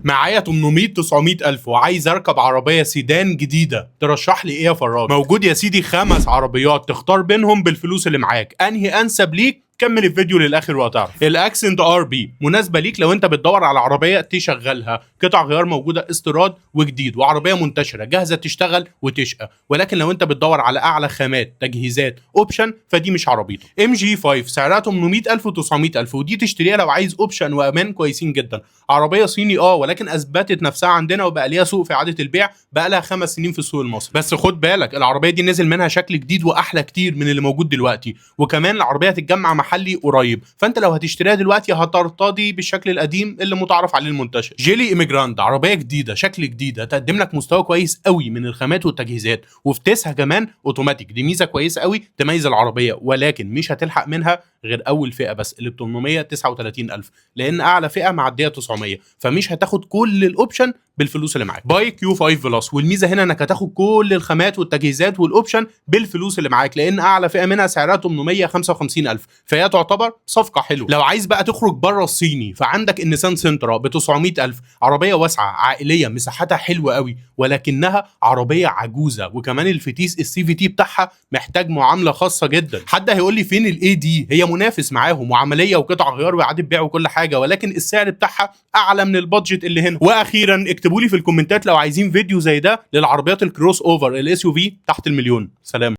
معايا 800 900 الف وعايز اركب عربية سيدان جديده، ترشح لي ايه يا فراج؟ موجود يا سيدي 5 عربيات تختار بينهم بالفلوس اللي معاك، انهي انسب ليك؟ كمل الفيديو للاخر وهتعرف. الاكسنت RB مناسبة ليك لو انت بتدور على عربية تشغلها، قطع غيار موجودة استيراد وجديد، وعربية منتشرة جاهزة تشتغل وتشقى. ولكن لو انت بتدور على اعلى خامات، تجهيزات، option، فدي مش عربيتك. MG 5 سعرها 800,000 و900,000، ودي تشتريها لو عايز option وامان كويسين جدا. عربية صيني ولكن اثبتت نفسها عندنا وبقى ليها سوق في اعاده البيع، بقى لها 5 سنين في السوق المصري. بس خد بالك، العربية دي نزل منها شكل جديد واحلى كتير من اللي موجود دلوقتي، وكمان العربية هتتجمع محلي قريب، فانت لو هتشتريها دلوقتي هترتضي بالشكل القديم اللي متعارف عليه المنتشر. جيلي اميجراند عربية جديده، شكل جديد، هتقدم لك مستوى كويس قوي من الخامات والتجهيزات، وفتيسها كمان اوتوماتيك، دي ميزة كويسة قوي تميز العربيه، ولكن مش هتلحق منها غير اول فئة بس اللي ب 839,000، لان اعلى فئة معدية 900، فمش هتاخد كل ال option بالفلوس اللي معاك. بايك Q 5 Plus، والميزة هنا انك هتاخد كل الخامات والتجهيزات وال option بالفلوس اللي معاك، لان اعلى فئة منها سعرها 855,000، فهي تعتبر صفقة حلوه. لو عايز بقى تخرج بره الصيني، فعندك النيسان سنترا ب 900,000، عربية واسعة عائليه، مساحتها حلوة قوي، ولكنها عربية عجوزه، وكمان الفتيس ال CVT بتاعها محتاج معاملة خاصة جدا. حد هيقول لي فين ال AD؟ هي منافس معاهم وعملية وقطع غيار واعاده بيع وكل حاجه، ولكن السعر بتاعها اعلى من ال budget اللي هنا. واخيرا، اكتبوا لي في الكومنتات لو عايزين فيديو زي ده للعربيات ال crossover ال SUV تحت المليون. سلام.